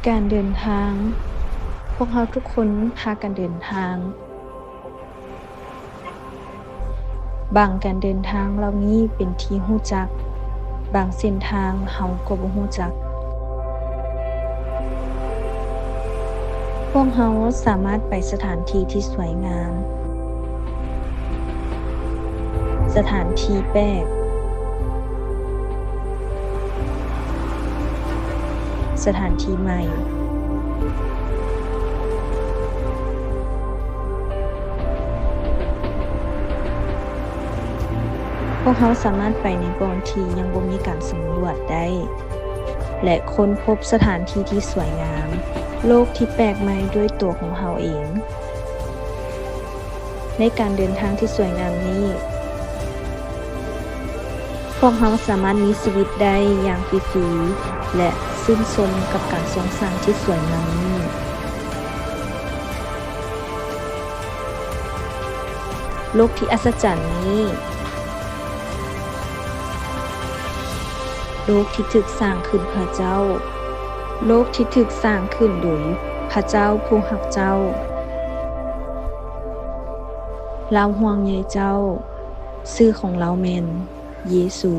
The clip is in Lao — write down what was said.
ການເດີນທາງ. ພວກເຮົາທຸກຄົນພາກັນເດີນທາງ. ບາງການເດີນທາງເຫຼົ່ານີ້ເປັນທີ່ຮູ້ຈັກ, ບາງເສັ້ນທາງເຮົາກໍບໍ່ຮູ້ຈັກ. ພວກເຮົາສາມາດໄປສະຖານທີ່ທີ່ສວຍງາມ, ສະຖານທີ່ແປກ, ສະຖານທີ່ໃໝ່. ພວກເຮົາສາມາດໄປໃນບ່ອນທີ່ຍັງບໍ່ມີການສຳຫຼວດໄດ້ ແລະ ຄົ້ນພົບສະຖານທີ່ທີ່ສວຍງາມ, ໂລກທີ່ແປກໃໝ່ດ້ວຍຕົວຂອງເຮົາເອງ. ໃນການເດີນທາງທີ່ສວຍງາມນີ້, ພວກເຮົາສາມາດມີຊີວິດໄດ້ຢ່າງຟຣີໆ ແລະ ຊື່ນຊົມກັບການຊົງສ້າງທີ່ສວຍງາມນີ້. ໂລກທີ່ອັດສະຈັນນີ້, ໂລກທີ່ຖືກສ້າງຂຶ້ນເພື່ອເຈົ້າ, ໂລກທີ່ຖືກສ້າງຂຶ້ນໂດຍພະເຈົ້າຜູ້ຮັກເຈົ້າ. ລາວຫ່ວງໃຍເຈົ້າ. ຊື່ຂອງລາວແມ່ນເຢຊູ.